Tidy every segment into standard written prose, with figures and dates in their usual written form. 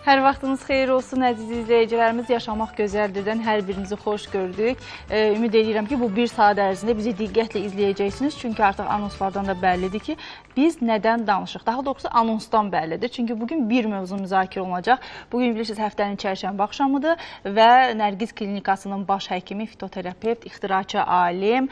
Hər vaxtınız xeyir olsun əziz izləyicilərimiz. Yaşamaq Gözəldirdən hər birinizi xoş gördük. Ümid edirəm ki, bu bir saat ərzində bizi diqqətlə izləyəcəksiniz. Çünki artıq anonslardan da bəllidir ki, biz nədən danışıq? Daha doğrusu anonsdan bəllidir. Çünki bugün bir mövzu müzakirə olunacaq. Bugün bilirsiniz, həftənin çərşənbə axşamıdır və Nərgiz Klinikasının baş həkimi, fitoterapevt, ixtiraçı alim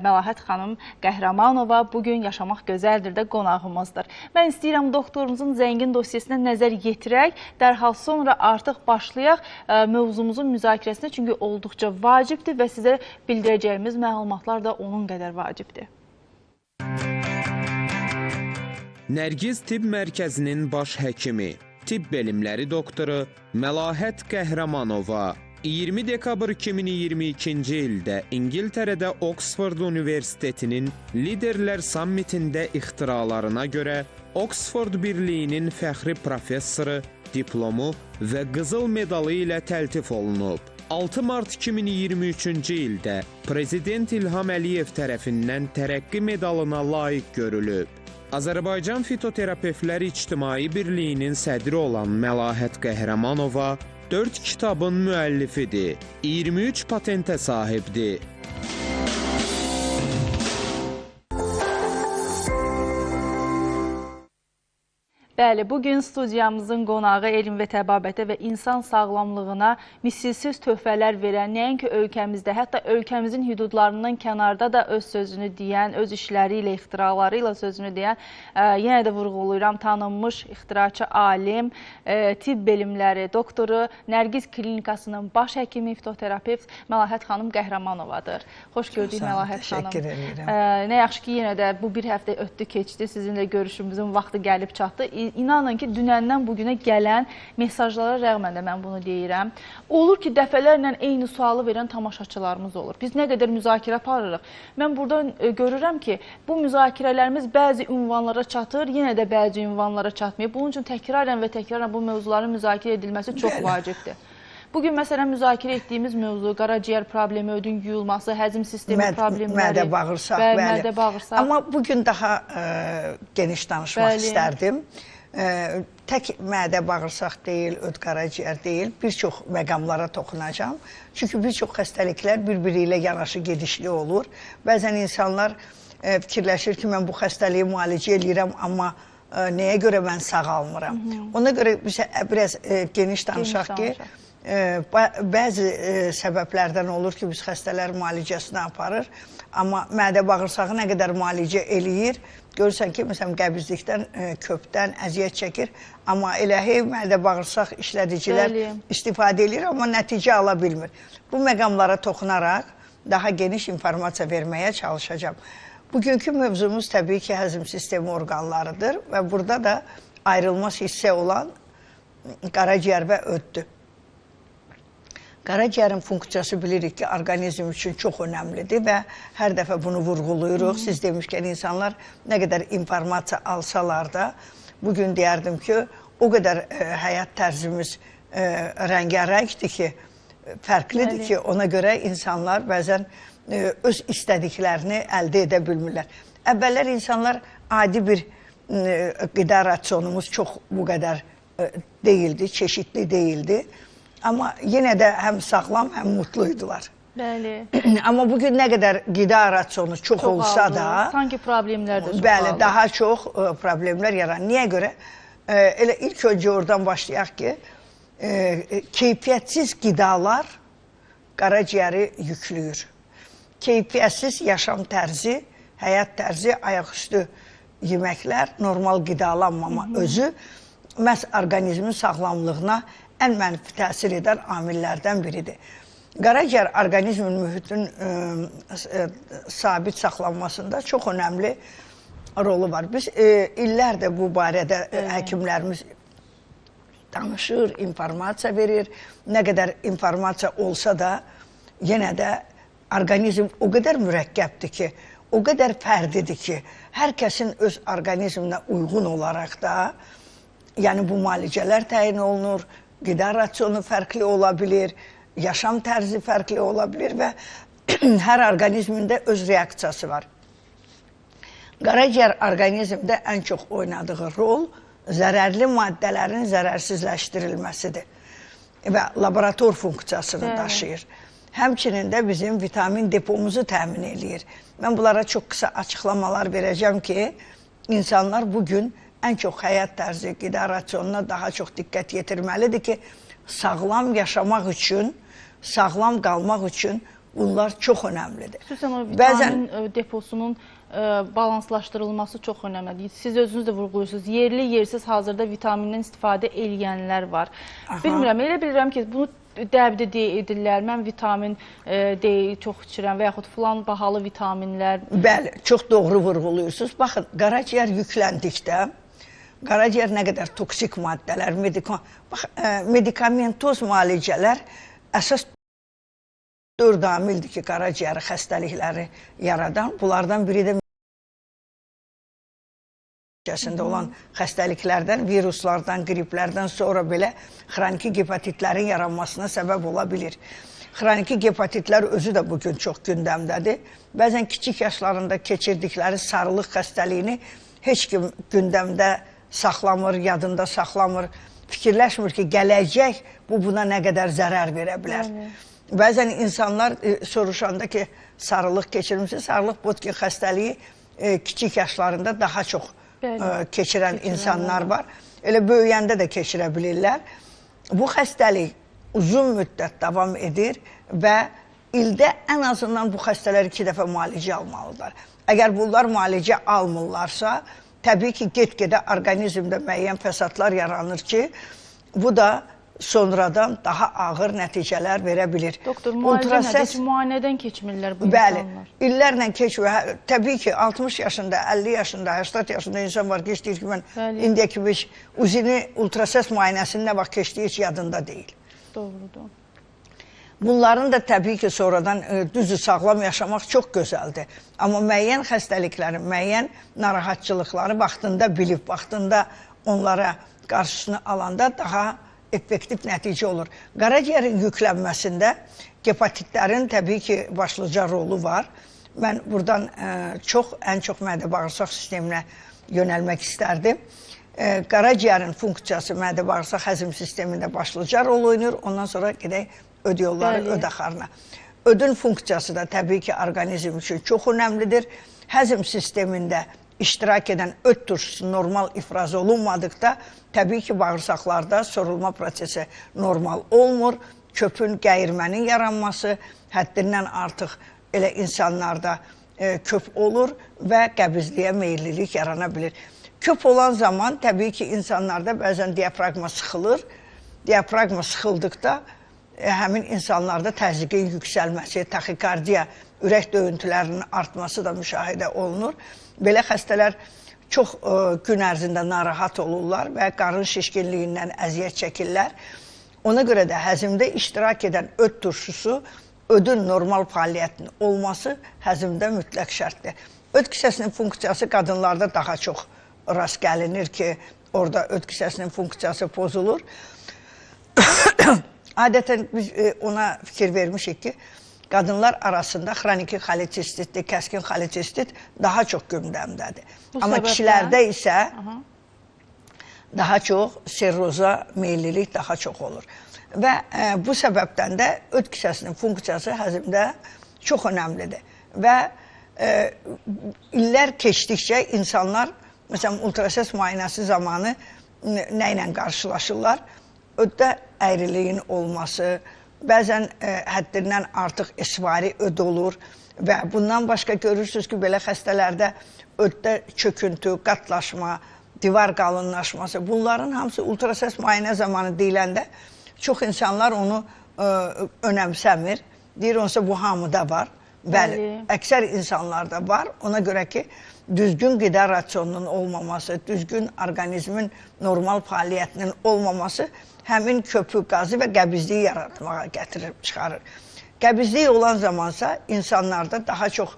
Məlahət xanım Qəhrəmanova bugün Yaşamaq Gözəldirdə qonağımızdır. Mən istəyirəm doktorumuzun zəngin dosyesinə nəzər yetirək. Dərhal sonra artıq başlayaq mövzumuzun müzakirəsinə, çünki olduqca vacibdir və sizə bildirəcəyimiz məlumatlar da onun qədər vacibdir. Nərgiz Tibb Mərkəzinin baş həkimi, tibb elmləri doktoru Məlahət Qəhrəmanova 20 dekabr 2022-ci ildə İngiltərədə Oxford Universitetinin Liderlər Sammitində ixtiralarına görə Oxford Birliyinin fəxri professoru, diplomu və qızıl medalı ilə təltif olunub. 6 mart 2023-cü ildə Prezident İlham Əliyev tərəfindən tərəqqi medalına layiq görülüb. Azərbaycan Fitoterapevtlər İctimai Birliyinin sədri olan Məlahət Qəhrəmanova 4 kitabın müəllifidir, 23 patentə sahibdir. Bəli, bugün studiyamızın qonağı elm və təbabətə və insan sağlamlığına misilsiz töhfələr verən, nəinki ölkəmizdə, hətta ölkəmizin hüdudlarından kənarda da öz sözünü deyən, öz işləri ilə, ixtiraları ilə sözünü deyən, yenə də vurğulayıram, tanınmış ixtiraçı alim, tibb elmləri doktoru, Nərgiz Klinikasının baş həkimi, fitoterapevt Məlahət xanım Qəhrəmanovadır. Xoş gördük Məlahət xanım. Təşəkkür edirəm. Nə yaxşı ki, yenə də bu bir həftə ötdü, keçdi, sizinlə görüşümüzün vaxtı gəlib çatdı. İnanın ki, dünəndən bugünə gələn mesajlara rəğmən də mən bunu deyirəm. Olur ki, dəfələrlə eyni sualı verən tamaşaçılarımız olur. Biz nə qədər müzakirə aparırıq. Mən burada görürəm ki, bu müzakirələrimiz bəzi ünvanlara çatır, yenə də bəzi ünvanlara çatmıyor. Bunun üçün təkrarən və təkrarən bu mövzuların müzakirə edilməsi çox vacibdir. Bugün məsələn müzakirə etdiyimiz mövzu qaraciyər problemi, ödün yuyulması, həzm sistemi problemləri, mədə bağırsaq, bəli. Mədə bağırsaq. Amma bugün daha geniş danışmaq istərdim. Tək mədə bağırsaq deyil, öd qaraciyər deyil, bir çox məqamlara toxunacağam. Çünki bir çox xəstəliklər bir-biri ilə yanaşı gedişli olur. Bəzən insanlar fikirləşir ki, mən bu xəstəliyi müalicə eləyirəm, amma nəyə görə mən sağalmıram? Ona görə bizə biraz geniş danışaq ki, bəzi səbəblərdən olur ki, biz xəstələr müalicəsini aparır, amma mədə bağırsağı nə qədər müalicə eləyir, görürsən ki, məsələn, qəbizlikdən, köpdən əziyyət çəkir, amma eləhi mədə bağırsaq işlədicilər istifadə eləyir, amma nəticə ala bilmir. Bu məqamlara toxunaraq daha geniş informasiya verməyə çalışacağam. Bugünkü mövzumuz təbii ki, həzm sistemi orqanlarıdır və burada da ayrılmaz hissə olan qaraciyər və öddür. Qaraciyərin funksiyası bilirik ki, orqanizm üçün çox önəmlidir və hər dəfə bunu vurğuluyuruq. Siz demişkən, insanlar nə qədər informasiya alsalar da, bugün deyərdim ki, o qədər həyat tərzimiz rəngarəngdir ki, fərqlidir ki, ona görə insanlar bəzən öz istədiklərini əldə edə bilmirlər. Əvvəllər insanlar adi bir qida rasionumuz çox bu qədər deyildi, çeşitli deyildi. Amma yenə də həm sağlam, həm mutluydular. Bəli. Amma bugün nə qədər qida rasionu çox olsa da... Sanki problemlər də çox. Bəli, daha çox problemlər yaranır. Niyə görə? Elə ilk öncə oradan başlayaq ki, keyfiyyətsiz qidalar qaraciyəri yüklüyür. Keyfiyyətsiz yaşam tərzi, həyat tərzi, ayaqüstü yeməklər, normal qidalanmama özü məhz orqanizmin sağlamlığına ən mənfi təsir edən amillərdən biridir. Qaraciyər orqanizmin mühitin sabit saxlanmasında çox önəmli rolu var. Biz illərdir bu barədə həkimlərimiz danışır, informasiya verir. Nə qədər informasiya olsa da, yenə də orqanizm o qədər mürəkkəbdir ki, o qədər fərdidir ki, hər kəsin öz orqanizminə uyğun olaraq da, yəni bu müalicələr təyin olunur, qida rasionu fərqli ola bilir, yaşam tərzi fərqli ola bilir və hər orqanizmində öz reaksiyası var. Qaraciyər orqanizmdə ən çox oynadığı rol zərərli maddələrin zərərsizləşdirilməsidir və laborator funksiyasını daşıyır. Həmçinin də bizim vitamin depomuzu təmin eləyir. Mən bunlara çox qısa açıqlamalar verəcəm ki, insanlar bugün ən çox həyat tərzi, qida rasionuna daha çox diqqət yetirməlidir ki, sağlam yaşamaq üçün, sağlam qalmaq üçün bunlar çox önəmlidir. Xüsusən o vitamin deposunun balanslaşdırılması çox önəmlidir. Siz özünüz də vurğuluyursunuz. Yerli, yersiz hazırda vitamindən istifadə eləyənlər var. Aha. Bilmirəm, elə bilirəm ki, bunu dəbdə edirlər, mən vitamin D çox içirəm və yaxud filan bahalı vitaminlər. Bəli, çox doğru vurğuluyursunuz. Baxın, qaraciyər yükləndikdə, qaraciyər nə qədər toksik maddələr, medikamentoz müalicələr əsas 4 amildir ki, qaraciyəri xəstəlikləri yaradan. Bunlardan biri də nəticəsində olan xəstəliklərdən, viruslardan, qriplərdən sonra belə xroniki hepatitlərin yaranmasına səbəb ola bilir. Xroniki hepatitlər özü də bugün çox gündəmdədir. Bəzən kiçik yaşlarında keçirdikləri sarılıq xəstəliyini heç kim gündəmdə saxlamır, yadında saxlamır, fikirləşmir ki, gələcək bu buna nə qədər zərər verə bilər. Bəzən insanlar soruşanda ki, sarılıq keçirmişsə, sarılıq Botkin xəstəliyi kiçik yaşlarında daha çox keçirən insanlar var. Elə böyüyəndə də keçirə bilirlər. Bu xəstəlik uzun müddət davam edir və ildə ən azından bu xəstələr 2 dəfə müalicə almalıdırlar. Əgər bunlar müalicə almırlarsa, təbii ki, get-gedə orqanizmdə müəyyən fəsadlar yaranır ki, bu da sonradan daha ağır nəticələr verə bilir. Doktor, müalicə nədir? Müayinədən keçmirlər bu insanlar. Bəli, illərlə keçmir. Təbii ki, 60 yaşında, 50 yaşında, 80 yaşında insan var ki, deyir ki, mən indiyə kimi UZI-ni, ultrasəs müayinəsini nə vaxt keçdiyi heç yadında deyil. Doğrudur. Bunların da təbii ki, sonradan düzü sağlam yaşamaq çox gözəldir. Amma müəyyən xəstəliklərin, müəyyən narahatçılıqları vaxtında bilib, vaxtında onlara qarşısını alanda daha effektiv nəticə olur. Qaraciyərin yüklənməsində hepatitlərin təbii ki, başlıca rolu var. Mən buradan ən çox mədə-bağırsaq sisteminə yönəlmək istərdim. Qaraciyərin funksiyası mədə-bağırsaq həzm sistemində başlıca rol oynayır. Ondan sonra gedək öd yolları, öd axarına. Ödün funksiyası da təbii ki, orqanizm üçün çox önəmlidir. Həzm sistemində iştirak edən öd turşusu normal ifraz olunmadıqda, təbii ki, bağırsaqlarda sorulma prosesi normal olmur. Köpün, gəyirmənin yaranması həddindən artıq elə insanlarda köp olur və qəbizliyə meyillilik yarana bilir. Köp olan zaman təbii ki, insanlarda bəzən diafraqma sıxılır. Diafraqma sıxıldıqda həmin insanlarda təzyiqin yüksəlməsi, taxikardiya, ürək döyüntülərinin artması da müşahidə olunur. Belə xəstələr çox gün ərzində narahat olurlar və qarın şişkinliyindən əziyyət çəkirlər. Ona görə də həzmdə iştirak edən öd turşusu, ödün normal fəaliyyətinin olması həzmdə mütləq şərtdir. Öd kisəsinin funksiyası qadınlarda daha çox rast gəlinir ki, orada öd kisəsinin funksiyası pozulur. Adətən biz ona fikir vermişik ki, qadınlar arasında xroniki xolesistitdir, kəskin xolesistit daha çox gündəmdədir. Amma kişilərdə isə daha çox serroza meyillilik daha çox olur. Və bu səbəbdən də öd kisəsinin funksiyası həzmdə çox önəmlidir. Və illər keçdikcə insanlar, məsələn, ultrasəs müayinəsi zamanı nə ilə qarşılaşırlar? Öddə əyriliyin olması, bəzən həddindən artıq esvari öd olur və bundan başqa görürsünüz ki, belə xəstələrdə öddə çöküntü, qatlaşma, divar qalınlaşması, bunların hamısı ultrasəs müayinə zamanı deyiləndə çox insanlar onu önəmsəmir. Deyir, onsa bu hamıda var. Bəli, əksər insanlarda var. Ona görə ki, düzgün qida rasionunun olmaması, düzgün orqanizmin normal fəaliyyətinin olmaması həmin köpü, qazı və qəbizliyi yaratmağa gətirir, çıxarır. Qəbizlik olan zamansa insanlarda daha çox,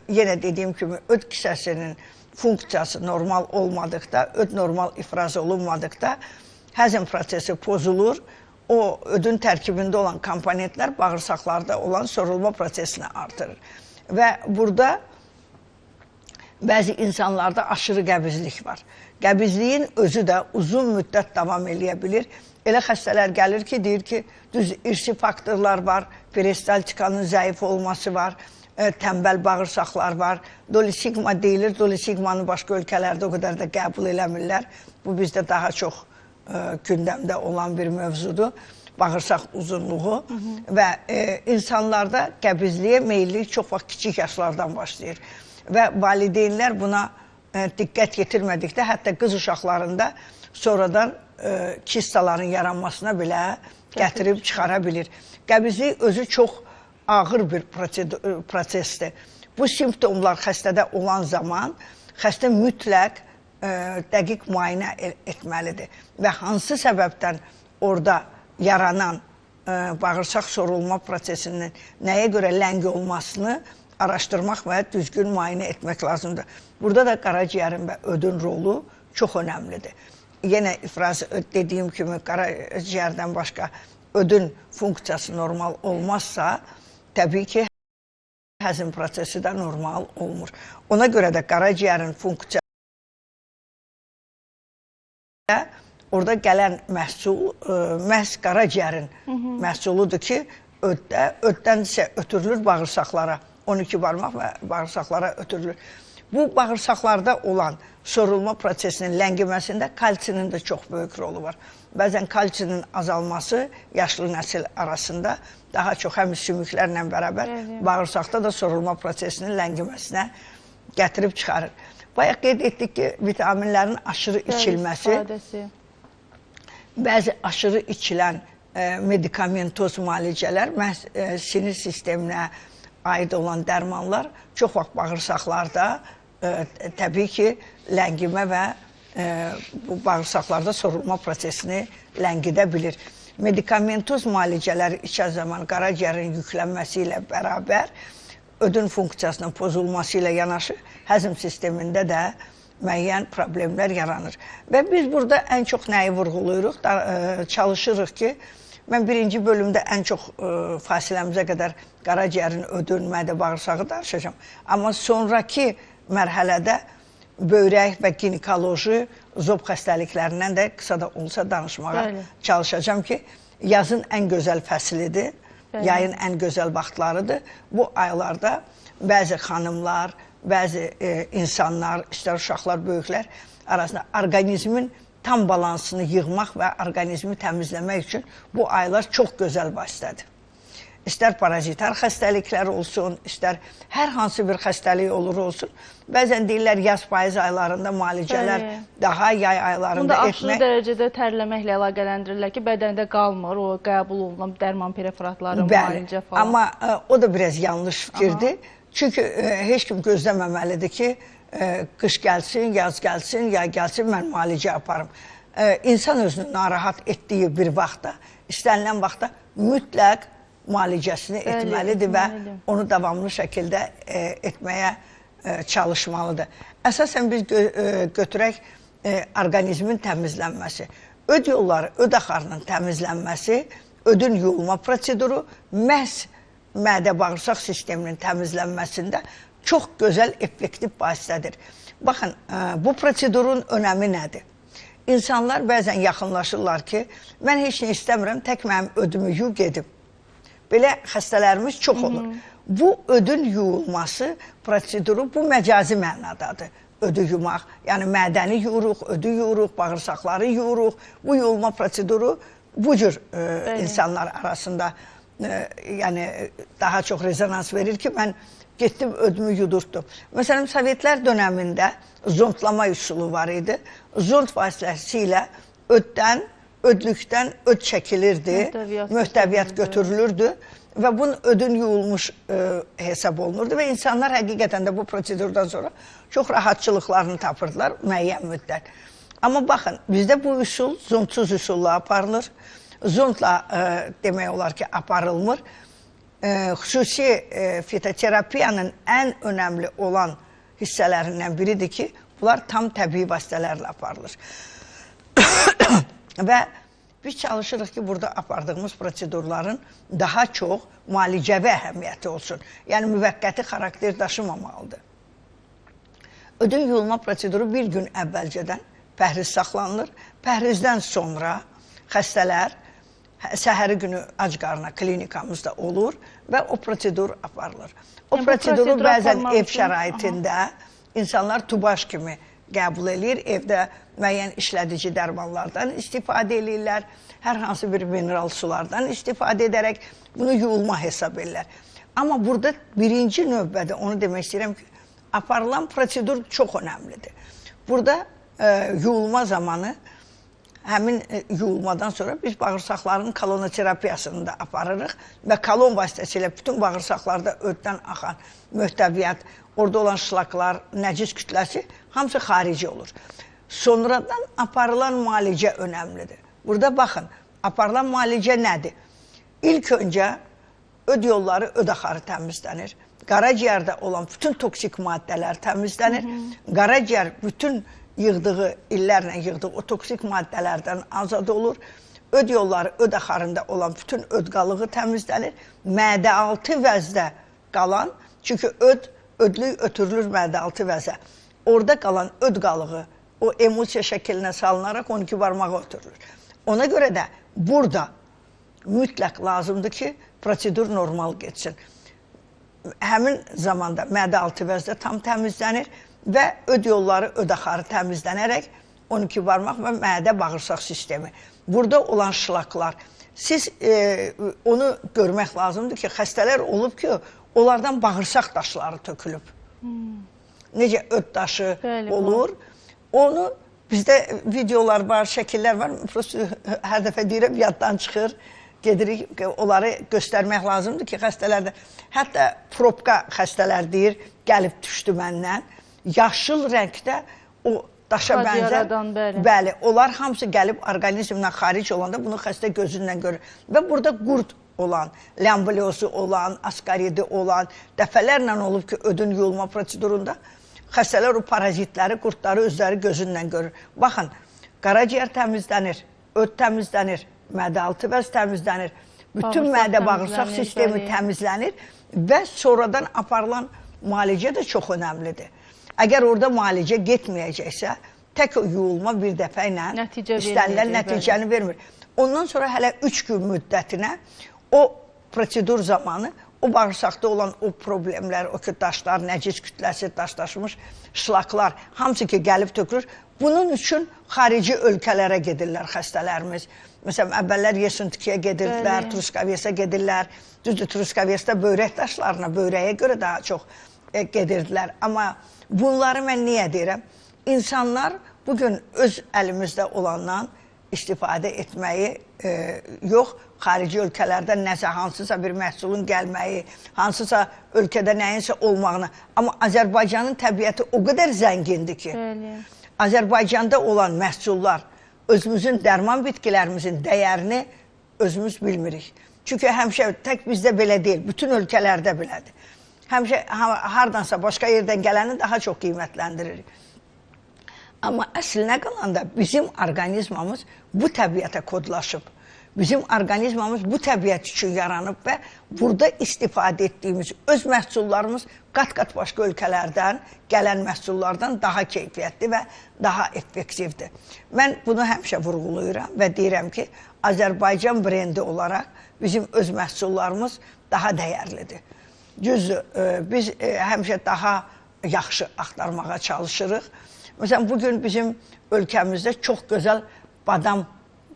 yenə dediyim kimi, öd kisəsinin funksiyası normal olmadıqda, öd normal ifraz olunmadıqda həzm prosesi pozulur. O ödün tərkibində olan komponentlər bağırsaqlarda olan sorulma prosesini artırır. Və burada bəzi insanlarda aşırı qəbizlik var. Qəbizliyin özü də uzun müddət davam eləyə bilir. Elə xəstələr gəlir ki, deyir ki, düz irsi faktorlar var, peristaltikanın zəif olması var, tənbəl bağırsaqlar var. Dolisigma deyilir, dolisigmanı başqa ölkələrdə o qədər də qəbul eləmirlər. Bu bizdə daha çox gündəmdə olan bir mövzudur. Bağırsaq uzunluğu və insanlarda qəbizliyə meyillik çox vaxt kiçik yaşlardan başlayır. Və valideynlər buna diqqət yetirmədikdə, hətta qız uşaqlarında sonradan kistaların yaranmasına belə gətirib çıxara bilir. Qəbizlik özü çox ağır bir prosesdir. Bu simptomlar xəstədə olan zaman xəstə mütləq dəqiq müayinə etməlidir və hansı səbəbdən orada yaranan bağırsaq sorulma prosesinin nəyə görə ləng olmasını araşdırmaq və düzgün müayinə etmək lazımdır. Burada da qaraciyərin və ödün rolu çox önəmlidir. Yenə ifraz dediyim kimi qaraciyərdən başqa ödün funksiyası normal olmazsa, təbii ki, həzm prosesi də normal olmur. Ona görə də qaraciyərin funksiyası orada gələn məhsul məhz qaraciyərin məhsuludur ki, öddən isə ötürülür bağırsaqlara. 12 barmaq və bağırsaqlara ötürülür. Bu bağırsaqlarda olan sorulma prosesinin ləngiməsində kalsinin də çox böyük rolu var. Bəzən kalsinin azalması yaşlı nəsil arasında daha çox həm sümüklərlə bərabər bağırsaqda da sorulma prosesinin ləngiməsinə gətirib çıxarır. Bayaq qeyd etdik ki, vitaminlərin aşırı içilməsi, bəzi aşırı içilən medikamentoz müalicələr məhz sinir sisteminə aid olan dərmanlar çox vaxt bağırsaqlarda təbii ki, ləngimə və bu bağırsaqlarda sorulma prosesini ləngidə bilir. Medikamentoz müalicələri içən zaman qaraciyərin yüklənməsi ilə bərabər ödün funksiyasının pozulması ilə yanaşı həzm sistemində də müəyyən problemlər yaranır. Və biz burada ən çox nəyi vurğuluyuruq? Çalışırıq ki, mən birinci bölümdə ən çox fasiləmizə qədər qaraciyərin ödün, mədə, bağırsağı danışacağam. Amma sonraki mərhələdə böyrək və ginekoloji zob xəstəliklərindən də qısa da olsa danışmağa çalışacağam ki, yazın ən gözəl fəslidir, yayın ən gözəl vaxtlarıdır. Bu aylarda bəzi xanımlar, bəzi insanlar, istər uşaqlar, böyüklər arasında orqanizmin tam balansını yığmaq və orqanizmi təmizləmək üçün bu aylar çox gözəl vasitədir. İstər parazitar xəstəliklər olsun, istər hər hansı bir xəstəlik olur olsun. Bəzən deyirlər yaz payız aylarında müalicələr daha yay aylarında etmək. Bunu da aşırı dərəcədə tərləməklə əlaqələndirirlər ki, bədəndə qalmır o qəbul olunan dərman preparatları, müalicə falan. Amma o da biraz yanlış fikirdir. Çünki heç kim gözləməməlidir ki, qış gəlsin, yaz gəlsin, yay gəlsin, mən müalicə aparım. İnsan özünü narahat etdiyi bir vaxtda, istənilən vaxtda mütləq müalicəsini etməlidir və onu davamlı şəkildə etməyə çalışmalıdır. Əsasən biz götürək orqanizmin təmizlənməsi. Öd yolları, öd axarının təmizlənməsi, ödün yuyulma proseduru məhz mədə-bağırsaq sisteminin təmizlənməsində çox gözəl, effektiv vasitədir. Baxın, bu prosedurun önəmi nədir? İnsanlar bəzən yaxınlaşırlar ki, mən heç nə istəmirəm, tək mənim ödümü yu gedim. Belə xəstələrimiz çox olur. Bu ödün yuyulması proseduru bu məcazi mənadadır. Ödü yumaq, yəni mədəni yuyuruq, ödü yuyuruq, bağırsaqları yuyuruq. Bu yuyulma proseduru bu cür insanlar arasında yəni daha çox rezonans verir ki, mən getdim ödümü yudurtdum. Məsələn, Sovetlər dönəmində zondlama üsulu var idi. Zond vasitəsilə öddən, ödlükdən öd çəkilirdi, möhtəviyyat götürülürdü və bunun ödün yuyulmuş hesab olunurdu və insanlar həqiqətən də bu prosedurdan sonra çox rahatçılıqlarını tapırdılar müəyyən müddət. Amma baxın, bizdə bu üsul zondsuz üsulla aparılır. Zondla demək olar ki, aparılmır. Xüsusi fitoterapiyanın ən önəmli olan hissələrindən biridir ki, bunlar tam təbii vasitələrlə aparılır. Və biz çalışırıq ki, burada apardığımız prosedurların daha çox müalicəvi əhəmiyyəti olsun. Yəni, müvəqqəti xarakter daşımamalıdır. Ödün yuyulma proseduru bir gün əvvəlcədən pəhriz saxlanılır. Pəhrizdən sonra xəstələr səhəri günü ac qarına klinikamızda olur və o prosedur aparılır. O Yəni, bu proseduru proseduru bəzən aparmaq ev üçün- şəraitində insanlar tubaş kimi qəbul eləyir. Evdə müəyyən işlədici dərmanlardan istifadə eləyirlər. Hər hansı bir mineral sulardan istifadə edərək bunu yuyulma hesab edirlər. Amma burada birinci növbədə onu demək istəyirəm ki, aparılan prosedur çox önəmlidir. Burada yuyulma zamanı həmin yuyulmadan sonra biz bağırsaqların kolonoterapiyasını da aparırıq və kolon vasitəsilə bütün bağırsaqlarda öddən axan möhtəviyyat, orada olan şlaklar, nəcis kütləsi hamısı xarici olur. Sonradan aparılan müalicə önəmlidir. Burada baxın, aparılan müalicə nədir? İlk öncə öd yolları, öd axarı təmizlənir. Qaraciyərdə olan bütün toksik maddələr təmizlənir. Qaraciyər bütün yığdığı, illərlə yığdığı o toksik maddələrdən azad olur. Öd yolları, öd axarında olan bütün öd qalığı təmizlənir. Mədə-altı vəzdə qalan, çünki ödlük ötürülür mədə-altı vəzə. Orada qalan öd qalığı o emulsiya şəklinə salınaraq 12 barmağa ötürülür. Ona görə də burada mütləq lazımdır ki, prosedur normal getsin. Həmin zamanda mədə-altı vəzdə tam təmizlənir və öd yolları, öd axarı təmizlənərək 12 barmaq və mədə bağırsaq sistemi. Burada olan şlaklar. Siz onu görmək lazımdır ki, xəstələr olub ki, onlardan bağırsaq daşları tökülüb. Necə öd daşı Bəli, olur. Onu bizdə videolar var, şəkillər var. Hər dəfə deyirəm, yaddan çıxır. Gedirik, onları göstərmək lazımdır ki, xəstələrdə, hətta probka xəstələr deyir, gəlib düşdü məndən. Yaşıl rəngdə o daşa Xac bənzər. yaradan, bəli. Bəli, onlar hamısı gəlib orqanizmdən xaric olanda bunu xəstə gözündən görür. Və burada qurd olan, lambliozu olan, askaridi olan, dəfələrlə olub ki, ödün yuyulma prosedurunda xəstələr o parazitləri, qurdları özləri gözündən görür. Baxın, qaraciyər təmizlənir, öd təmizlənir, mədə-altı vəz təmizlənir, bütün Bağırsaq mədə-bağırsaq təmizlənir, sistemi bəli. təmizlənir və sonradan aparılan müalicə də çox önəmlidir. Əgər orada müalicə getməyəcəksə, tək o yuyulma bir dəfə ilə Nəticə istənilən verməyəcək, nəticəni vermir. Ondan sonra hələ 3 gün müddətinə o prosedur zamanı o bağırsaqda olan o problemlər, o ki daşlar, nəcis kütləsi, daşlaşmış şlaklar, hamısı ki gəlib tökülür. Bunun üçün xarici ölkələrə gedirlər xəstələrimiz. Məsələn, əvvəllər Yesuntukiyə gedirdilər, Truskavyesa gedirlər. Düzdür, Truskavyesdə böyrək daşlarına, böyrəyə görə daha çox gedirdilər. Amma bunları mən niyə deyirəm? İnsanlar bugün öz əlimizdə olandan istifadə etməyi yox, xarici ölkələrdən nəsə hansısa bir məhsulun gəlməyi, hansısa ölkədə nəyinsə olmağını. Amma Azərbaycanın təbiəti o qədər zəngindir ki, Bəli. Azərbaycanda olan məhsullar, özümüzün dərman bitkilərimizin dəyərini özümüz bilmirik. Çünki həmişə tək bizdə belə deyil, bütün ölkələrdə belədir. Həmişə hardansa başqa yerdən gələni daha çox qiymətləndiririk. Amma əslinə qalanda bizim orqanizmamız bu təbiətə kodlaşıb. Bizim orqanizmamız bu təbiət üçün yaranıb və burada istifadə etdiyimiz öz məhsullarımız qat-qat başqa ölkələrdən gələn məhsullardan daha keyfiyyətli və daha effektivdir. Mən bunu həmişə vurğulayıram və deyirəm ki, Azərbaycan brendi olaraq bizim öz məhsullarımız daha dəyərlidir. Düzdür, biz həmişə daha yaxşı axtarmağa çalışırıq. Məsələn, bugün bizim ölkəmizdə çox gözəl badam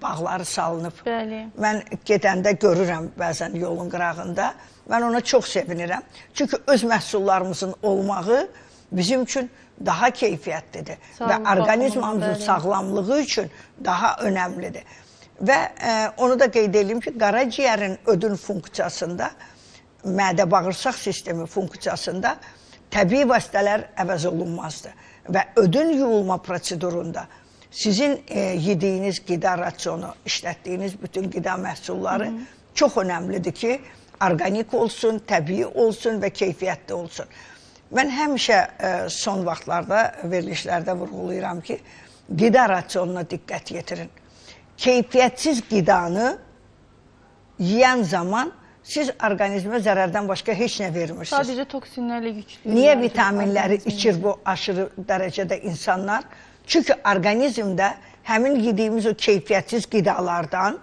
bağları salınıb. Bəli. Mən gedəndə görürəm bəzən yolun qırağında. Mən ona çox sevinirəm. Çünki öz məhsullarımızın olmağı bizim üçün daha keyfiyyətlidir. Sağlıq və orqanizmamızın baxımından, bəli. sağlamlığı üçün daha önəmlidir. Və onu da qeyd edeyim ki, qaraciyərin ödün funksiyasında, mədə-bağırsaq sistemi funksiyasında təbii vasitələr əvəz olunmazdır. Və ödün yuyulma prosedurunda sizin yediyiniz qida rasionu, işlətdiyiniz bütün qida məhsulları çox önəmlidir ki, orqanik olsun, təbii olsun və keyfiyyətli olsun. Mən həmişə son vaxtlarda verilişlərdə vurğulayıram ki, qida rasionuna diqqət yetirin. Keyfiyyətsiz qidanı yeyən zaman siz orqanizmə zərərdən başqa heç nə vermirsiniz. Sadəcə toksinlərlə yüklüyür. Niyə vitaminləri içir bu aşırı dərəcədə insanlar? Çünki orqanizmdə həmin yediyimiz o keyfiyyətsiz qidalardan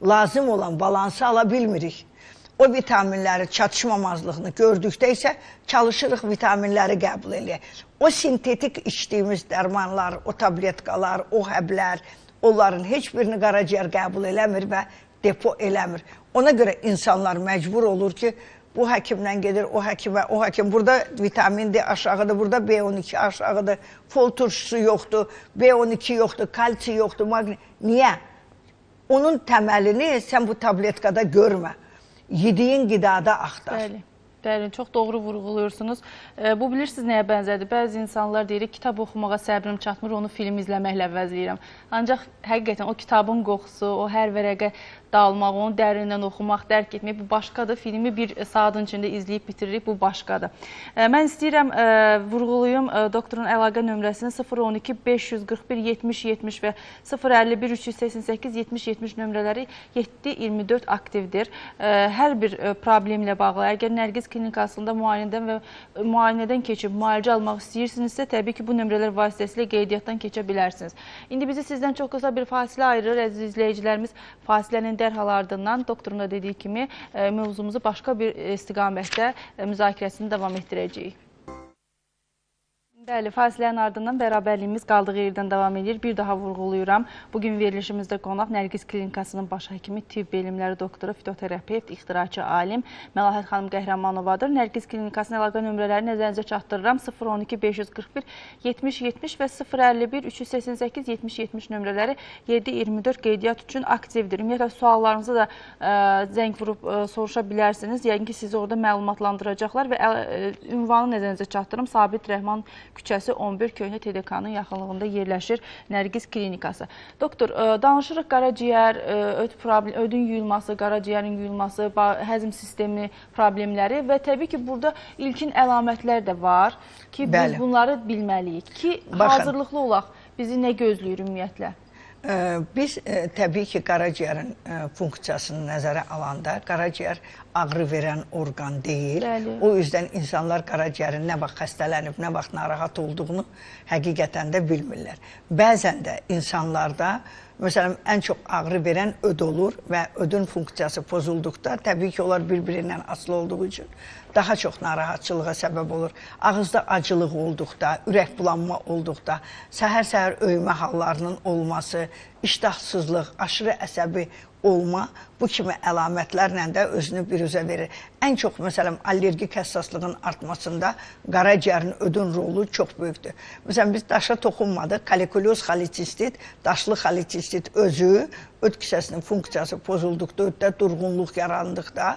lazım olan balansı ala bilmirik. O vitaminləri çatışmamazlığını gördükdə isə çalışırıq vitaminləri qəbul eləyək. O sintetik içdiyimiz dərmanlar, o tabletkalar, o həblər, onların heç birini qaraciyər qəbul eləmir və depo eləmir. Ona görə insanlar məcbur olur ki, bu həkimdən gedir, o həkimə, o həkim. Burada vitamin D aşağıdır, burada B12 aşağıdır, fol turşusu yoxdur, B12 yoxdur, kalsi yoxdur, maqni. Niyə? Onun təməlini sən bu tabletkada görmə. Yediyin qidada axtar. Bəli. Bəli, çox doğru vurğuluyursunuz. Bu, bilirsiniz nəyə bənzədir? Bəzi insanlar deyir, kitab oxumağa səbrim çatmır, onu film izləməklə əvəzləyirəm. Ancaq həqiqətən o kitabın qoxusu, o hər vərəqə dalmaq, onu dərindən oxumaq, dərk etmək, bu başqadır. Filmi bir saatın içində izləyib bitiririk, bu başqadır. Mən istəyirəm, vurğuluyum doktorun əlaqə nömrəsini 012 541 70 70 və 051 388 70 70 nömrələri 7-24 aktivdir. Hər bir problemlə bağlı, əgər Nərgiz klinikasında müayinədən keçib müalicə almaq istəyirsinizsə, təbii ki, bu nömrələr vasitəsilə qeydiyyatdan keçə bilərsiniz. İndi bizi sizdən çox qısa bir fasilə ayırır, əziz izləyicilərimiz. Fasilənin dərhal ardından doktorun da dediyi kimi mövzumuzu başqa bir istiqamətdə müzakirəsini davam etdirəcəyik. Bəli, fasilənin ardından bərabərliyimiz qaldığı yerdən davam edir. Bir daha vurğuluyuram. Bugün verilişimizdə qonaq Nərgiz Klinikasının baş həkimi, tibb elmləri doktoru, fitoterapevt, ixtiraçı alim Məlahət xanım Qəhrəmanovadır. Nərgiz Klinikasının əlaqə nömrələrini nəzərinizə çatdırıram. 012 541 70 70 və 051 388 70 70 nömrələri 7-24 qeydiyyat üçün aktivdir. Ümumiyyətlə, suallarınızı da zəng vurub soruşa bilərsiniz. Yəqin ki, sizi orada məlumatlandıracaqlar və ünvanı nəzərinizə çatdırım. Sabit Rəhman küçəsi 11 Köhnə TDK-nın yaxınlığında yerləşir Nərgiz Klinikası. Doktor, danışırıq qaraciyər, ödün yuyulması, qaraciyərin yuyulması, həzm sistemi problemləri və təbii ki, burada ilkin əlamətlər də var ki, biz bunları bilməliyik ki, hazırlıqlı olaq, bizi nə gözləyir ümumiyyətlə? Biz təbii ki, qaraciyərin funksiyasını nəzərə alanda, qaraciyər ağrı verən orqan deyil. Bəli. O yüzdən insanlar qaraciyərin nə vaxt xəstələnib, nə vaxt narahat olduğunu həqiqətən də bilmirlər. Bəzən də insanlarda, məsələn, ən çox ağrı verən öd olur və ödün funksiyası pozulduqda, təbii ki, onlar bir-birindən asılı olduğu üçün daha çox narahatçılığa səbəb olur. Ağızda acılıq olduqda, ürək bulanma olduqda, səhər-səhər öymə hallarının olması, iştahsızlıq, aşırı əsəbi olma, bu kimi əlamətlərlə də özünü biruzə verir. Ən çox, məsələn, allergik həssaslığın artmasında qaraciyərin ödün rolu çox böyükdür. Məsələn, biz daşa toxunmadıq. Kalikulyoz xolesistit, daşlı xolesistit özü, öd kisəsinin funksiyası pozulduqda, öddə durğunluq yarandıqda,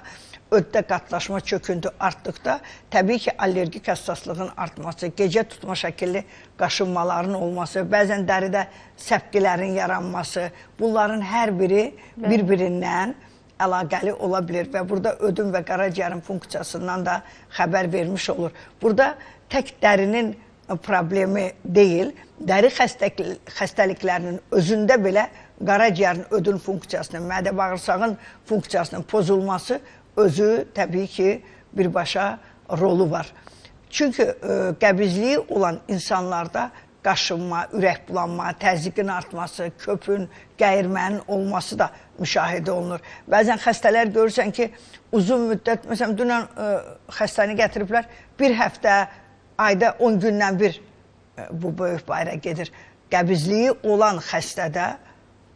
öddə qatlaşma, çöküntü artdıqda, təbii ki, allergik həssaslığın artması, gecə tutma şəkilli qaşınmaların olması, bəzən dəridə səpkilərin yaranması, bunların hər biri bir-birindən əlaqəli ola bilir və burada ödün və qaraciyərin funksiyasından da xəbər vermiş olur. Burada tək dərinin problemi deyil, dəri xəstəliklərinin özündə belə qaraciyərin ödün funksiyasının, mədə bağırsağın funksiyasının pozulması özü təbii ki, birbaşa rolu var. Çünki qəbizliyi olan insanlarda qaşınma, ürək bulanma, təzyiqin artması, köpün, gəyirmənin olması da müşahidə olunur. Bəzən xəstələr görürsən ki, uzun müddət, məsələn, dünən xəstəni gətiriblər, bir həftə, ayda 10 gündən bir bu böyük bayra gedir. Qəbizliyi olan xəstədə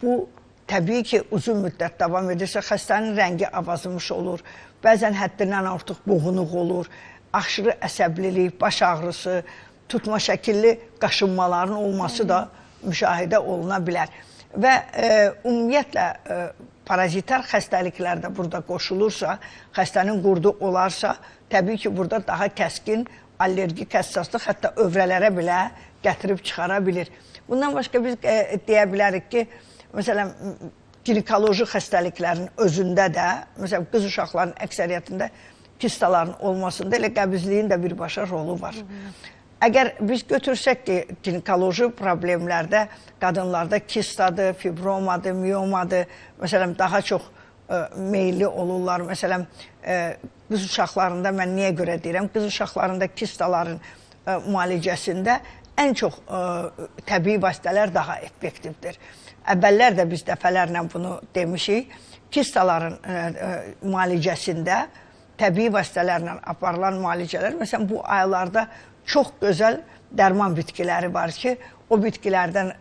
bu təbii ki, uzun müddət davam edirsə, xəstənin rəngi avazımış olur, bəzən həddindən artıq boğunuq olur, aşırı əsəblilik, baş ağrısı, tutma şəkilli qaşınmaların olması da müşahidə oluna bilər. Və ümumiyyətlə, parazitar xəstəliklər də burada qoşulursa, xəstənin qurdu olarsa, təbii ki, burada daha kəskin allergik həssaslıq, hətta övrələrə belə gətirib çıxara bilir. Bundan başqa biz deyə bilərik ki, məsələn, ginekoloji xəstəliklərin özündə də, məsələn, qız uşaqlarının əksəriyyətində kistaların olmasında elə qəbizliyin də birbaşa rolu var. Əgər biz götürsək ki, ginekoloji problemlərdə qadınlarda kistadır, fibromadır, miyomadır, məsələn, daha çox meyilli olurlar. Məsələn, qız uşaqlarında mən niyə görə deyirəm? Qız uşaqlarında kistaların müalicəsində Ən çox təbii vasitələr daha effektivdir. Əvvəllər də biz dəfələrlə bunu demişik. Kistaların müalicəsində təbii vasitələrlə aparılan müalicələr, məsələn, bu aylarda çox gözəl dərman bitkiləri var ki, o bitkilərdən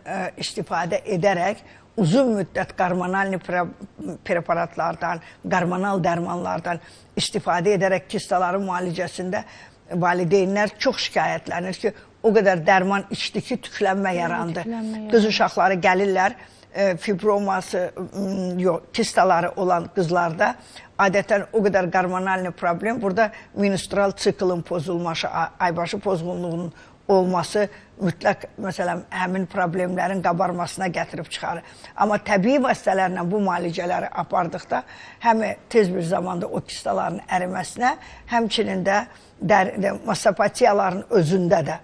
istifadə edərək uzun müddət qarmonal preparatlardan, qarmonal dərmanlardan istifadə edərək kistaların müalicəsində valideynlər çox şikayətlənir ki, o qədər dərman içdi ki, tüklənmə yarandı. Qız uşaqları gəlirlər, fibroması, yox, kistaları olan qızlarda adətən o qədər qarmonal problem, burada menstrual siklın pozulması, aybaşı pozğunluğunun olması mütləq, məsələn, həmin problemlərin qabarmasına gətirib çıxarır. Amma təbii vasitələrlə bu müalicələri apardıqda həm tez bir zamanda o kistaların əriməsinə, həmçinin də mastopatiyaların özündə də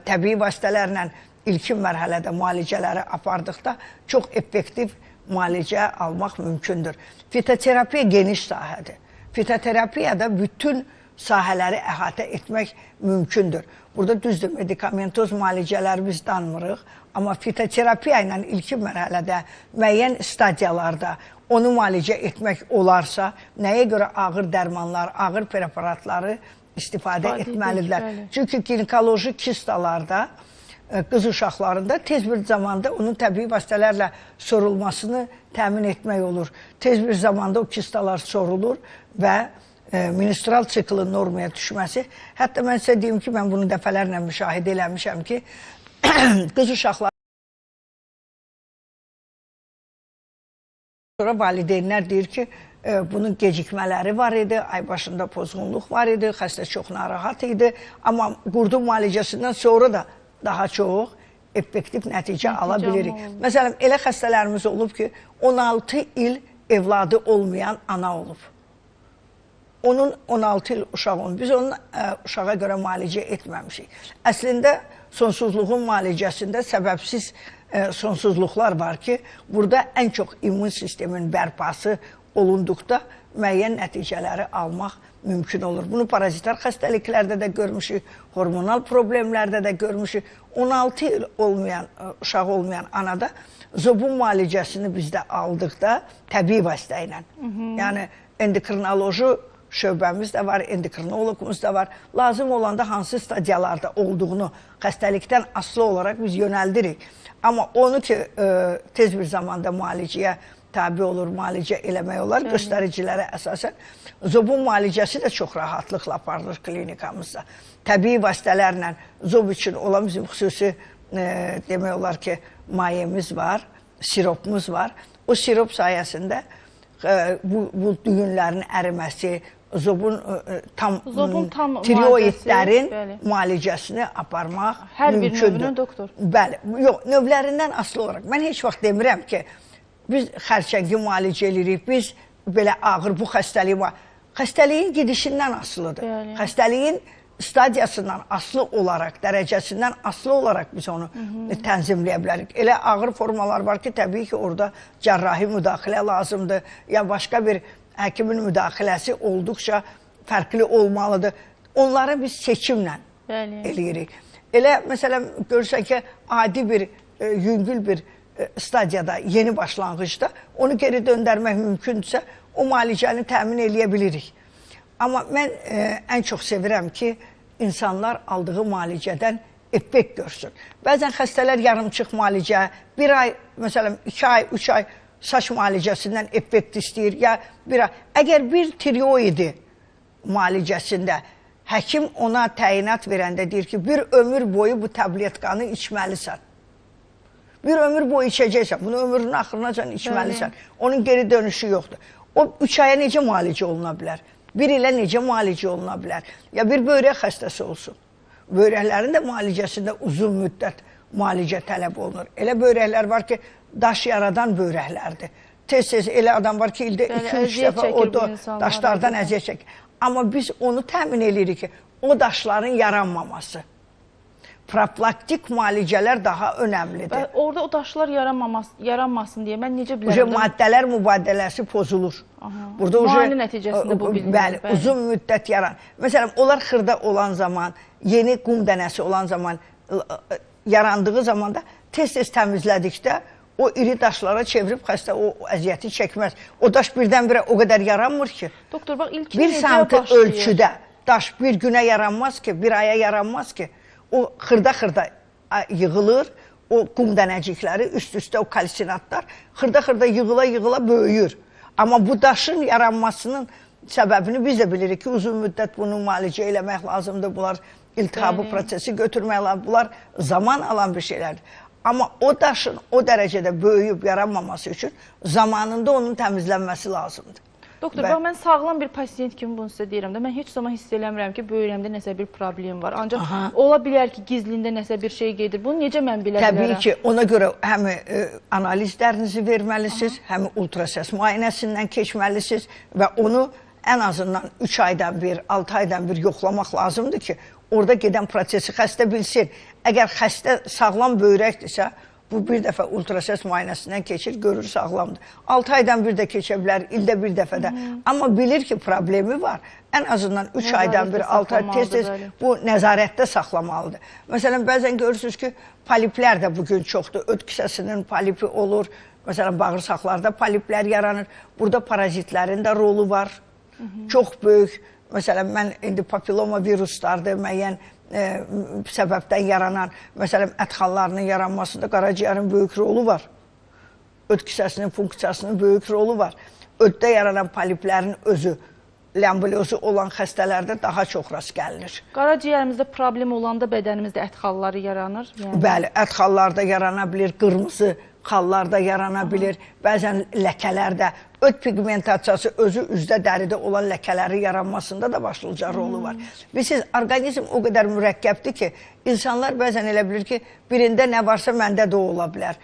təbii vasitələrlə ilkin mərhələdə müalicələri apardıqda çox effektiv müalicə almaq mümkündür. Fitoterapiya geniş sahədir. Fitoterapiyada bütün sahələri əhatə etmək mümkündür. Burada düzdür, medikamentoz müalicələri biz danmırıq, amma fitoterapiya ilə ilkin mərhələdə müəyyən stadiyalarda onu müalicə etmək olarsa, nəyə görə ağır dərmanlar, ağır preparatları istifadə etməlidirlər. Çünki ginekoloji kistalarda, qız uşaqlarında tez bir zamanda onun təbii vasitələrlə sorulmasını təmin etmək olur. Tez bir zamanda o kistalar sorulur və menstrual siklın normaya düşməsi. Hətta mən sizə deyim ki, mən bunu dəfələrlə müşahidə eləmişəm ki, qız uşaqları sonra valideynlər deyir ki, bunun gecikmələri var idi, ay başında pozğunluq var idi, xəstə çox narahat idi. Amma qurdun müalicəsindən sonra da daha çox effektiv nəticə ala bilirik. Məsələn, elə xəstələrimiz olub ki, 16 il evladı olmayan ana olub. Onun 16 il uşağı olub. Biz onun uşağa görə müalicə etməmişik. Əslində, sonsuzluğun müalicəsində səbəbsiz sonsuzluqlar var ki, burada ən çox immun sistemin bərpası olunduqda müəyyən nəticələri almaq mümkün olur. Bunu parazitar xəstəliklərdə də görmüşük, hormonal problemlərdə də görmüşük. 16 il olmayan, uşağı olmayan anada zobun müalicəsini bizdə aldıqda təbii vasitə ilə. Yəni, endokrinoloji şöbəmiz də var, endokrinoloqumuz da var. Lazım olanda hansı stadiyalarda olduğunu xəstəlikdən asılı olaraq biz yönəldirik. Amma onu ki, tez bir zamanda müalicəyə tabi olur, müalicə eləmək olar, göstəricilərə əsasən. Zobun müalicəsi də çox rahatlıqla aparılır klinikamızda. Təbii vasitələrlə zob üçün olan bizim xüsusi, demək olar ki, mayemiz var, siropumuz var. O sirop sayəsində bu düyünlərin əriməsi, zobun tam tiroidlərin müalicəsini aparmaq mümkündür. Hər bir növünün doktor. Bəli, yox, növlərindən asılı olaraq. Mən heç vaxt demirəm ki, biz xərçəngi müalicə edirik, biz belə ağır bu xəstəliyi var. Xəstəliyin gedişindən asılıdır. Xəstəliyin stadiyasından asılı olaraq, dərəcəsindən asılı olaraq biz onu tənzimləyə bilərik. Elə ağır formalar var ki, təbii ki, orada cərrahi müdaxilə lazımdır, ya başqa bir həkimin müdaxiləsi olduqca fərqli olmalıdır. Onları biz seçimlə eləyirik. Elə, məsələn, görürsən ki, adi bir, yüngül bir stadiyada, yeni başlanğıcda onu geri döndərmək mümkündürsə, o müalicəni təmin eləyə bilirik. Amma mən ən çox sevirəm ki, insanlar aldığı müalicədən effekt görsün. Bəzən xəstələr yarımçıq müalicə, bir ay, məsələn, 2 ay, 3 ay saç müalicəsindən effekt istəyir, ya bir ay. Əgər bir tiroidi müalicəsində həkim ona təyinat verəndə deyir ki, bir ömür boyu bu tabletkanı içməlisən. Bir ömür boyu içəcəksən, bunu ömrünün axırınacan içməlisən. Onun geri dönüşü yoxdur. O 3 aya necə müalicə oluna bilər? Bir ilə necə müalicə oluna bilər? Ya bir böyrək xəstəsi olsun. Böyrəklərin də müalicəsində uzun müddət müalicə tələb olunur. Elə böyrəklər var ki, daş yaradan böyrəklərdir. Tez-tez elə adam var ki, ildə 2-3 dəfə o daşlardan əziyyət çəkir. Amma biz onu təmin edirik ki, o daşların yaranmaması. Profilaktik müalicələr daha önəmlidir. Orada o daşlar yaranmasın deyə mən necə bilərəm? Maddələr mübadiləsi pozulur. Müayinə nəticəsində bu bilinir. Bəli, uzun müddət yaran. Məsələn, onlar xırda olan zaman, yeni qum dənəsi olan zaman Yarandığı zaman da tez-tez təmizlədikdə o iri daşlara çevirib xəstə o əziyyəti çəkməz. O daş birdən-birə o qədər yaranmır ki. Doktor, bax, ilkin bir santı ölçüdə daş bir günə yaranmaz ki, bir aya yaranmaz ki. O xırda-xırda yığılır, o qum dənəcikləri, üst-üstə o kalsinatlar xırda-xırda yığıla-yığıla böyüyür. Amma bu daşın yaranmasının səbəbini biz də bilirik ki, uzun müddət bunu müalicə eləmək lazımdır, bunlar iltihabı prosesi götürmək lazımdır, bunlar zaman alan bir şeylərdir. Amma o daşın o dərəcədə böyüyüb yaranmaması üçün zamanında onun təmizlənməsi lazımdır. Doktor, bax, mən sağlam bir pasiyent kimi bunu sizə deyirəm də, mən heç zaman hiss eləmirəm ki, böyrəmdə nəsə bir problem var. Ancaq ola bilər ki, gizlində nəsə bir şey gedir. Bunu necə mən bilə bilərəm? Təbii ki, ona görə həm analizlərinizi verməlisiniz, həm ultrasəs müayinəsindən keçməlisiniz və onu ən azından 3 aydan bir, 6 aydan bir yoxlamaq lazımdır ki, orada gedən prosesi xəstə bilsin. Əgər xəstə sağlam böyrəkdirsə, bu bir dəfə ultrasəs müayinəsindən keçir, görür sağlamdır. 6 aydan bir də keçə bilər, ildə bir dəfə də. Amma bilir ki, problemi var. Ən azından 3 aydan bir, 6 ay tez-tez bu nəzarətdə saxlamalıdır. Məsələn, bəzən görürsünüz ki, poliplər də bugün çoxdur. Öd kisəsinin polipi olur. Məsələn, bağırsaqlarda poliplər yaranır. Burada parazitlərin də rolu var. Çox böyük. Məsələn, mən indi papilloma viruslardır, müəyyən səbəbdən yaranan, məsələn, ət xallarının yaranmasında qaraciyərin böyük rolu var. Öd kisəsinin funksiyasının böyük rolu var. Öddə yaranan poliplərin özü, lambliozu olan xəstələrdə daha çox rast gəlinir. Qaraciyərimizdə problem olanda bədənimizdə ət xalları yaranır? Yəni. Bəli, ət xallarda yarana bilir, qırmızı xallarda yarana bilir, bəzən ləkələrdə. Öd pigmentasiyası özü üzdə, dəridə olan ləkələrin yaranmasında da başlıca rolu var. Bilirsiniz, orqanizm o qədər mürəkkəbdir ki, insanlar bəzən elə bilir ki, birində nə varsa məndə də o ola bilər.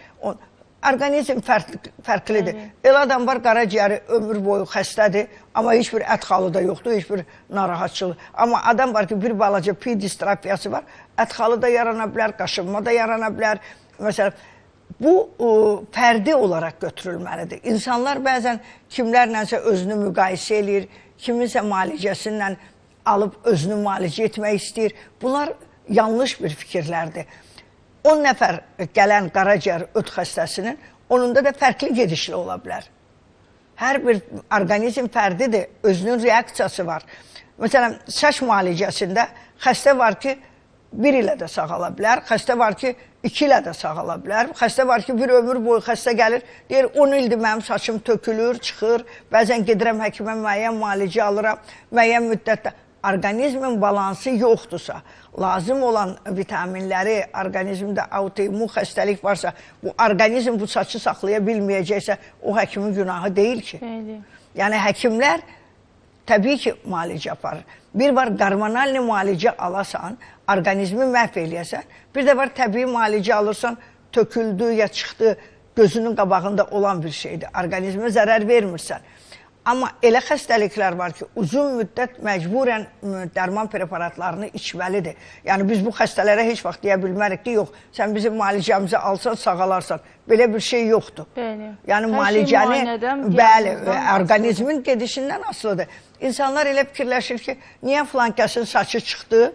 Orqanizm fərqlidir. Elə adam var, qaraciyəri ömür boyu xəstədir, amma heç bir ət xalı da yoxdur, heç bir narahatçılıq. Amma adam var ki, bir balaca piy distrafiyası var, ət xalı da yarana bilər, qaşınma da yarana bilər. Məsələn, bu fərdi olaraq götürülməlidir. İnsanlar bəzən kimlərlənsə özünü müqayisə eləyir, kiminsə müalicəsindən alıb özünü müalicə etmək istəyir. Bunlar yanlış bir fikirlərdir. 10 nəfər gələn qaraciyər öd xəstəsinin, onunda da fərqli gedişli ola bilər. Hər bir orqanizm fərdidir, özünün reaksiyası var. Məsələn, saç müalicəsində xəstə var ki, 1 ilə də sağala bilər, xəstə var ki, 2 ilə də sağala bilər, xəstə var ki, bir ömür boyu xəstə gəlir, deyir, 10 ildir mənim saçım tökülür, çıxır, bəzən gedirəm həkimə, müəyyən müalicə alıram, müəyyən müddətdə. Orqanizmin balansı yoxdursa, lazım olan vitaminləri, orqanizmdə autoimmun xəstəlik varsa, bu orqanizm bu saçı saxlaya bilməyəcəksə, o həkimin günahı deyil ki. Bəli. Yəni həkimlər təbii ki, müalicə aparır. Bir var hormonal müalicə alasan, orqanizmi məhv eləyəsən, bir də var təbii müalicə alırsan, töküldü ya çıxdı, gözünün qabağında olan bir şeydir. Orqanizmə zərər vermirsən. Amma elə xəstəliklər var ki, uzun müddət məcburən dərman preparatlarını içməlidir. Yəni biz bu xəstələrə heç vaxt deyə bilmərik ki, yox, sən bizim müalicəmizi alsan, sağalarsan. Belə bir şey yoxdur. Bəli. Yəni müalicəni, bəli, orqanizmin gedişindən asılıdır. İnsanlar elə fikirləşir ki, niyə filankəsin saçı çıxdı,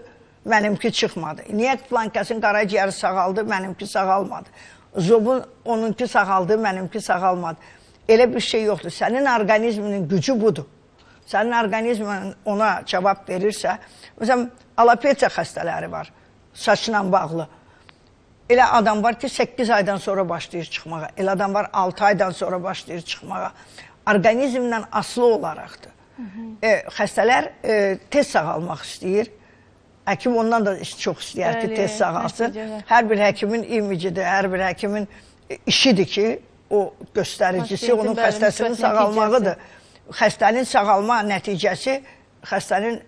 mənimki çıxmadı. Niyə filankəsin qaraciyəri sağaldı, mənimki sağalmadı. Zobun onunki sağaldı, mənimki sağalmadı. Elə bir şey yoxdur. Sənin orqanizminin gücü budur. Sənin orqanizmin ona cavab verirsə, məsələn, alopesiya xəstələri var, saçla bağlı. Elə adam var ki, 8 aydan sonra başlayır çıxmağa. Elə adam var, 6 aydan sonra başlayır çıxmağa. Orqanizmdən asılı olaraqdır. Xəstələr tez sağalmaq istəyir. Həkim ondan da çox istəyər ki, tez sağalsın. Hər bir həkimin imicidir, hər bir həkimin işidir ki, o göstəricisi onun xəstəsinin sağalmağıdır. Xəstənin sağalma nəticəsi xəstənin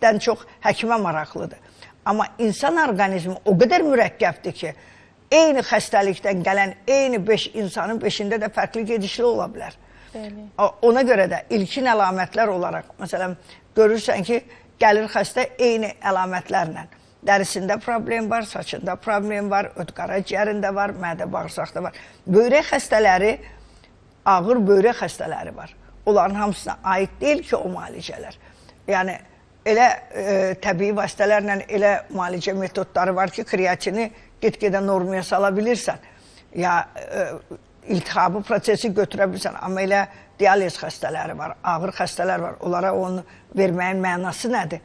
dən çox həkimə maraqlıdır. Amma insan orqanizmi o qədər mürəkkəbdir ki, eyni xəstəlikdən gələn eyni 5 insanın 5-ində də fərqli gedişli ola bilər. Bəli. Ona görə də ilkin əlamətlər olaraq, məsələn, görürsən ki, gəlir xəstə eyni əlamətlərlə. Dərisində problem var, saçında problem var, öd qaraciyərində var, mədə bağırsaqda var. Böyrək xəstələri, ağır böyrək xəstələri var. Onların hamısına aid deyil ki, o müalicələr. Yəni, Elə təbii vasitələrlə elə müalicə metodları var ki, kreatini get-gedə normaya sala bilirsən. Ya iltihabı prosesi götürə bilirsən. Amma elə dializ xəstələri var, ağır xəstələr var. Onlara onu verməyin mənası nədir?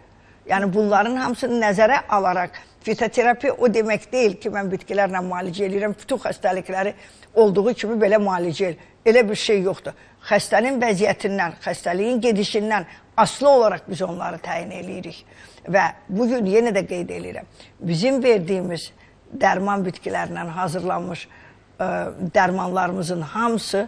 Yəni bunların hamısını nəzərə alaraq fitoterapi o demək deyil ki, mən bitkilərlə müalicə eləyirəm, bütün xəstəlikləri olduğu kimi belə müalicə eləyirəm. Elə bir şey yoxdur. Xəstənin vəziyyətindən, xəstəliyin gedişindən asılı olaraq biz onları təyin eləyirik. Və bugün yenə də qeyd eləyirəm. Bizim verdiyimiz dərman bitkilərindən hazırlanmış dərmanlarımızın hamısı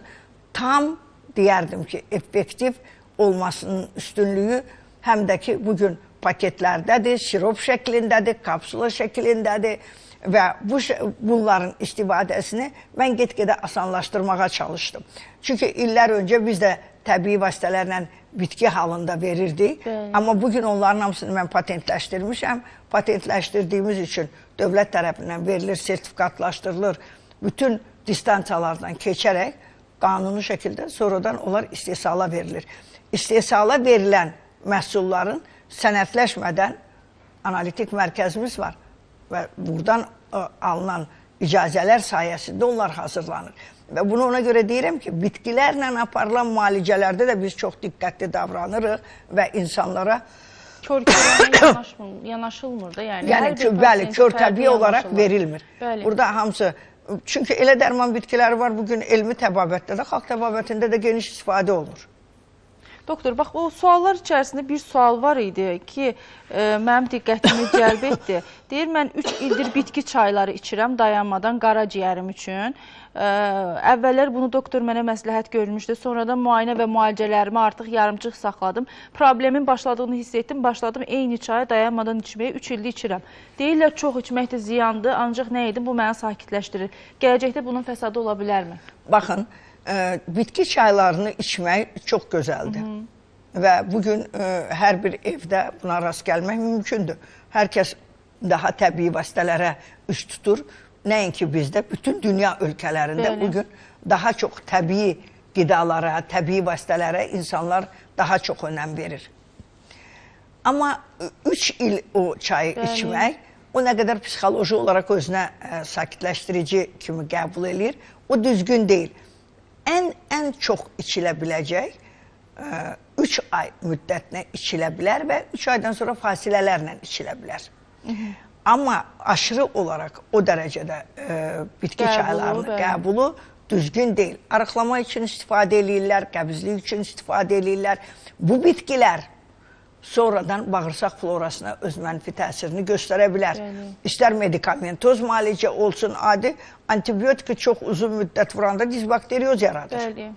tam deyərdim ki, effektiv olmasının üstünlüyü həm də ki, bugün paketlərdədir, sirop şəklindədir, kapsula şəklindədir və bunların istifadəsini mən get-gedə asanlaşdırmağa çalışdım. Çünki illər öncə biz də təbii vasitələrlə bitki halında verirdik. Bəli. Amma bugün onların hamısını mən patentləşdirmişəm. Patentləşdirdiyimiz üçün dövlət tərəfindən verilir, sertifikatlaşdırılır. Bütün distansiyalardan keçərək qanuni şəkildə sonradan onlar istehsala verilir. İstehsala verilən məhsulların sənədləşmədən analitik mərkəzimiz var və buradan alınan icazələr sayəsində onlar hazırlanır. Və bunu ona görə deyirəm ki, bitkilərlə aparılan müalicələrdə də biz çox diqqətli davranırıq və insanlara kör-körənə yanaşılmır da, yəni. Yəni, bəli, kör təbii olaraq verilmir. Bəli. Burada hamısı, çünki elə dərman bitkiləri var, bugün elmi təbabətdə də, xalq təbabətində də geniş istifadə olunur. Doktor, bax, o suallar içərisində bir sual var idi ki, mənim diqqətimi cəlb etdi. Deyir, mən 3 ildir bitki çayları içirəm dayanmadan qaraciyərim üçün. Əvvəllər bunu doktor mənə məsləhət görmüşdü. Sonradan müayinə və müalicələrimi artıq yarımçıq saxladım. Problemin başladığını hiss etdim. Başladım eyni çayı dayanmadan içməyə, 3 ildir içirəm. Deyirlər, çox içmək də ziyandır, ancaq nə edim, bu məni sakitləşdirir. Gələcəkdə bunun fəsadı ola bilərmi? Baxın, bitki çaylarını içmək çox gözəldir. Və bugün hər bir evdə buna rast gəlmək mümkündür. Hər kəs daha təbii vasitələrə üst tutur. Nəinki bizdə, bütün dünya ölkələrində Bəli. bugün daha çox təbii qidalara, təbii vasitələrə insanlar daha çox önəm verir. Amma 3 il o çayı Bəli. içmək, o nə qədər psixoloji olaraq özünə sakitləşdirici kimi qəbul eləyir, o düzgün deyil. Ən çox içilə biləcək 3 ay müddətinə içilə bilər və 3 aydan sonra fasilələrlə içilə bilər. Amma aşırı olaraq o dərəcədə bitki çaylarının qəbulu düzgün deyil. Arıqlama üçün istifadə eləyirlər, qəbizlik üçün istifadə eləyirlər. Bu bitkilər sonradan bağırsaq florasına öz mənfi təsirini göstərə bilər. Bəli. İstər medikamentoz müalicə olsun, adi antibiotiki çox uzun müddət vuranda dizbakterioz yaradır. Bəli.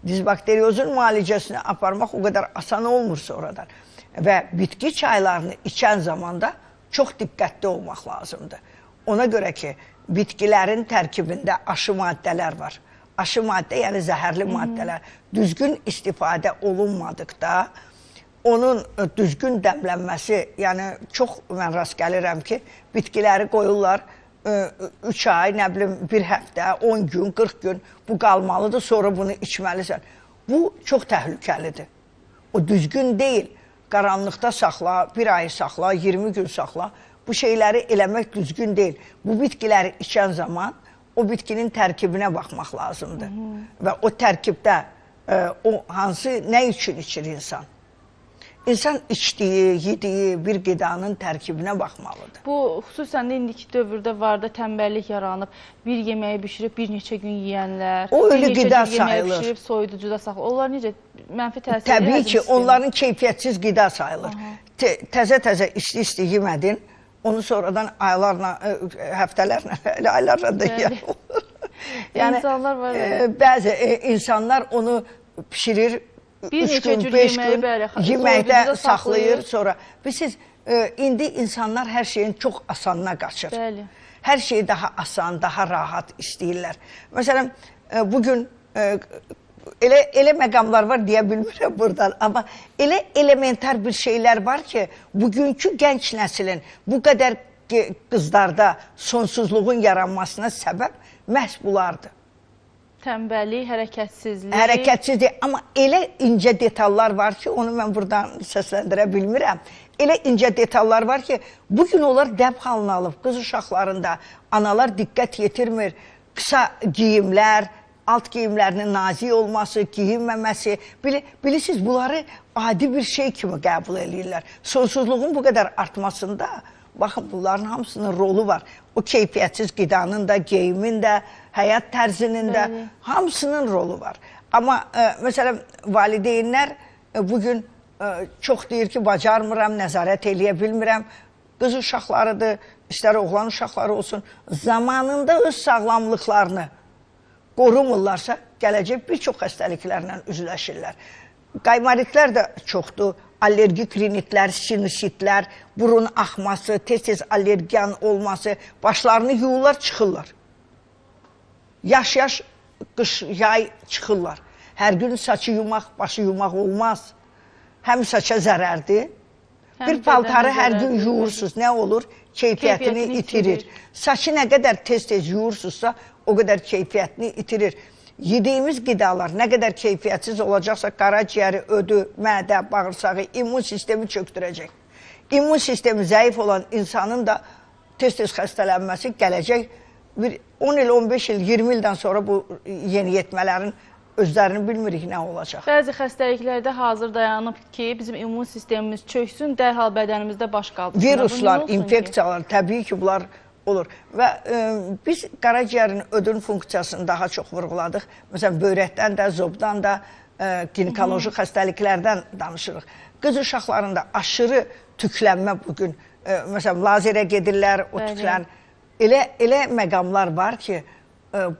Dizbakteriozun müalicəsini aparmaq o qədər asan olmur sonradan. Və bitki çaylarını içən zamanda çox diqqətli olmaq lazımdır. Ona görə ki, bitkilərin tərkibində aşı maddələr var. Aşı maddə, yəni zəhərli maddələr. Düzgün istifadə olunmadıqda, onun düzgün dəmlənməsi, yəni çox mən rast gəlirəm ki, bitkiləri qoyurlar 3 ay, nə bilim, bir həftə, 10 gün, 40 gün bu qalmalıdır, sonra bunu içməlisən. Bu çox təhlükəlidir. O düzgün deyil. Qaranlıqda saxla, bir ay saxla, 20 gün saxla. Bu şeyləri eləmək düzgün deyil. Bu bitkiləri içən zaman o bitkinin tərkibinə baxmaq lazımdır. Və o tərkibdə o hansı, nə üçün içir insan? İnsan içdiyi, yediyi bir qidanın tərkibinə baxmalıdır. Bu, xüsusən də indiki dövrdə var da tənbəllik yaranıb, bir yeməyi bişirib bir neçə gün yeyənlər, o ölü bir neçə qida cür yeməyi sayılır. Bişirib soyuducuda saxlayır. Onlar necə mənfi təsir edir? Təbii həzm ki, sisteminə? onların keyfiyyətsiz qida sayılır. Təzə-təzə isti-isti yemədin, onu sonradan aylarla, həftələrlə, elə aylarla da yeyən olur. Yəni, İnsanlar var. Bəzi insanlar onu pişirir, bir 3 neçə gün, cür 5 yeməyi, gün bəli, yeməkdə soyuducuda saxlayır sonra. Bilirsiniz, indi insanlar hər şeyin çox asanına qaçır. Bəli. Hər şeyi daha asan, daha rahat istəyirlər. Məsələn, bugün elə məqamlar var deyə bilmirəm buradan, amma elə elementar bir şeylər var ki, bugünkü gənc nəslin bu qədər qızlarda sonsuzluğun yaranmasına səbəb məhz bunlardır. Tənbəllik, hərəkətsizlik. Hərəkətsizlik. Amma elə incə detallar var ki, onu mən buradan səsləndirə bilmirəm. Elə incə detallar var ki, bugün onlar dəb halını alıb. Qız uşaqlarında analar diqqət yetirmir. Qısa geyimlər, alt geyimlərinin nazik olması, geyinməməsi. Bilirsiniz, bunları adi bir şey kimi qəbul eləyirlər. Sonsuzluğun bu qədər artmasında, baxın, bunların hamısının rolu var. O keyfiyyətsiz qidanın da, geyimin də, həyat tərzinin də, hamısının rolu var. Amma məsələn, valideynlər bugün çox deyir ki, bacarmıram, nəzarət eləyə bilmirəm. Qız uşaqlarıdır, istər oğlan uşaqları olsun, zamanında öz sağlamlıqlarını qorumurlarsa, gələcək bir çox xəstəliklərlə üzləşirlər. Qaymaritlər də çoxdur. Allergik rinitlər, sinusitlər, burun axması, tez-tez allergiyanın olması, başlarını yuyurlar, çıxırlar. Yaş-yaş, qış, yay çıxırlar. Hər gün saçı yumaq, başı yumaq olmaz. Həm saça zərərdir. Bir paltarı hər gün yuyursunuz, nə olur? Keyfiyyətini itirir. Saçı nə qədər tez-tez yuyursunuzsa, o qədər keyfiyyətini itirir. Yediyimiz qidalar nə qədər keyfiyyətsiz olacaqsa, qaraciyəri, ödü, mədə, bağırsağı, immun sistemi çöktürəcək. İmmun sistemi zəif olan insanın da tez-tez xəstələnməsi gələcək. Bir 10 il, 15 il, 20 ildən sonra bu yeniyetmələrin özlərini bilmirik nə olacaq. Bəzi xəstəliklərdə hazır dayanıb ki, bizim immun sistemimiz çöksün, dərhal bədənimizdə baş qaldırsın. Viruslar, infeksiyalar, təbii ki, bunlar olur. Və biz qaraciyərin ödün funksiyasını daha çox vurğuladıq. Məsələn, böyrəkdən də, zobdan da, ginekoloji xəstəliklərdən danışırıq. Qız uşaqlarında aşırı tüklənmə bugün, məsələn, lazerə gedirlər, o tüklən. Elə məqamlar var ki,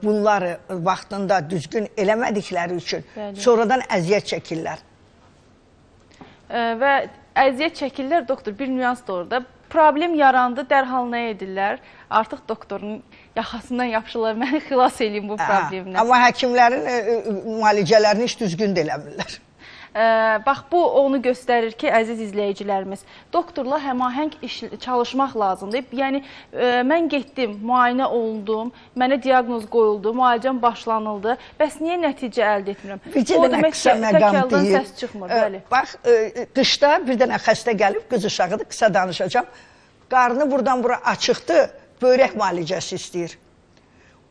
bunları vaxtında düzgün eləmədikləri üçün sonradan əziyyət çəkirlər. Və əziyyət çəkirlər, doktor, bir nüans da orada. Problem yarandı, dərhal nə edirlər? Artıq doktorun yaxasından yapışırlar, məni xilas eləyim bu problemdən. Amma həkimlərin müalicələrini heç düzgün də eləmirlər. Bax, bu onu göstərir ki, əziz izləyicilərimiz, doktorla həmahəng çalışmaq lazımdır. Yəni, mən getdim, müayinə olundum, mənə diaqnoz qoyuldu, müalicəm başlanıldı. Bəs niyə nəticə əldə etmirəm? Bir dənə qısa məqam deyil. Səs çıxmır, bəli. Bax, qışda bir dənə xəstə gəlib, qız uşağıdır, qısa danışacağam. Qarnı buradan bura açıqdır, böyrək müalicəsi istəyir.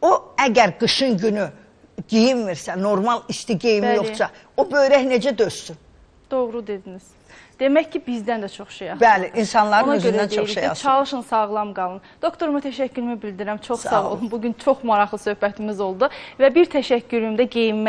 O, əgər qışın günü geyinmirsə, normal isti geyimi yoxsa, o böyrək necə dözsün? Doğru dediniz. Demək ki, bizdən də çox şey asılıdır. Bəli, insanların özündən çox şey asılıdır. Çalışın, sağlam qalın. Doktoruma təşəkkürümü bildirəm. Çox sağ olun. Bugün çox maraqlı söhbətimiz oldu. Və bir təşəkkürüm də geyinmə